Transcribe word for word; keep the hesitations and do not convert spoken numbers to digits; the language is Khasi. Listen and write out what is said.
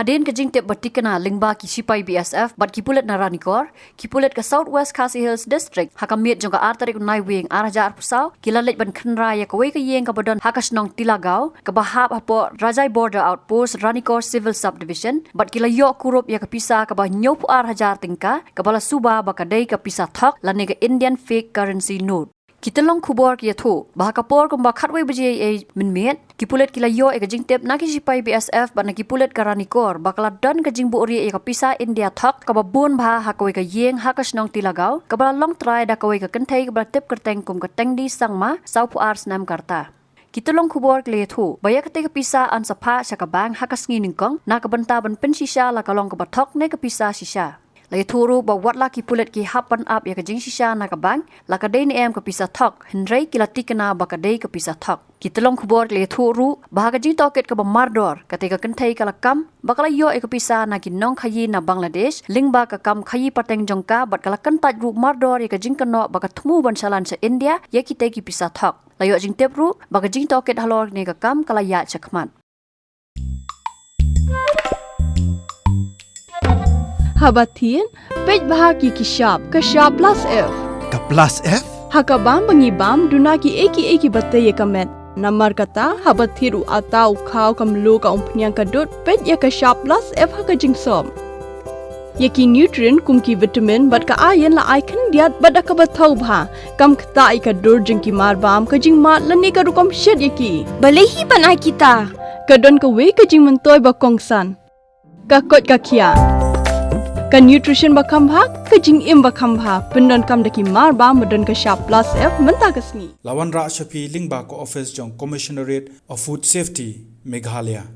Hadien ka jingtip ba tikna lyngba ki shipai B S F bad ki pulit na Ranikor, ki pulit ka South West Khasi Hills District, ha ka miet jong ka ar tarik u Naiwieng ar hajar arphew saw, ki la leit ban khynra ïa kawei ka ïing kaba don ha ka shnong Tilagaw, kaba hap hapoh Rajai Border Outpost, Ranikor Civil Subdivision, bad ki la ïoh kurup ïa ka pisa kaba hynñiewphew ar hajar tyngka, kaba la suba ba ka dei ka pisa thok lane ka Indian fake currency note. Ki tyllong khubor ki ïathuh ba ha ka por kumba khatwei baje ei mynmiet, ki pulit ki la ïoh ïa ka jingtip na ki shipai B S F bad na ki pulit ka Ranikor ba ka la don ka jingbuhrieh ïa ka pisa India thok kaba bun bha ha kawei ka ïing ha ka shnong Tilagaw, kaba la long trai da kawei ka kynthei kaba la tip kyrteng kum ka Tengdi Sangma, sawphew ar snem ka rta. Ki tyllong khubor ki la ïathuh ba ïa katei ka pisa yn sa phah sha ka bank ha ka sngi nyngkong, na ka bynta ban pynshisha la ka long kaba thok ne ka pisa shisha. La ïathuh ruh ba watla ki pulit ki hap ban ap ïa ka jingshisha na ka bank la ka dei ne em ka pisa thok, hynrei ki la tikna ba ka dei ka pisa thok. Ki tyllong khubor ki la ïathuh ruh ba ha ka jingtohkit kaba mardor, katei ka kynthei ka la kam ba ka la ïoh ïa ka pisa na ki nongkhaïi na Bangladesh lyngba ka kam khaïi pateng jong ka, bad ka la kyntait ruh mardor ïa ka jingkynnoh ba ka thmu ban shalan sha India ïa kitei ki pisa thok. La ïoh jingtip ruh ba ka jingtohkit halor kane ka kam ka la ïaid shakhmat. Haba thied, peit bha ki ki shap, ka shap plus F. Ka plus F? Ha ka bam ba ngi bam, duna ki ei ki ei kiba tei ïa ka met. Namar kata, haba thied u atta, u khaw, ka mluh, ka umphniang, ka dud, peit ïa ka shap plus F ha ka jingsop. Ïa ki nutrient kum ki vitamin bad ka iron la ai khyndiat bad da kaba thaw bha. Kam ktah ïa ka dur jong ki marbam, ka jingmad lane ka rukom shet ïa ki. Balei hi ban ai kita? Ka don kawei ka jingmyntoi ba kongsan. Ka koit ka khiah. Ka nutrition ba kham bha, ka jingim ba kham bha. Pyndonkam da ki marbam ba don ka shap plus F mynta ka sngi. La wanrah sha phi lyngba ka office jong Commissionerate of Food Safety, Meghalaya.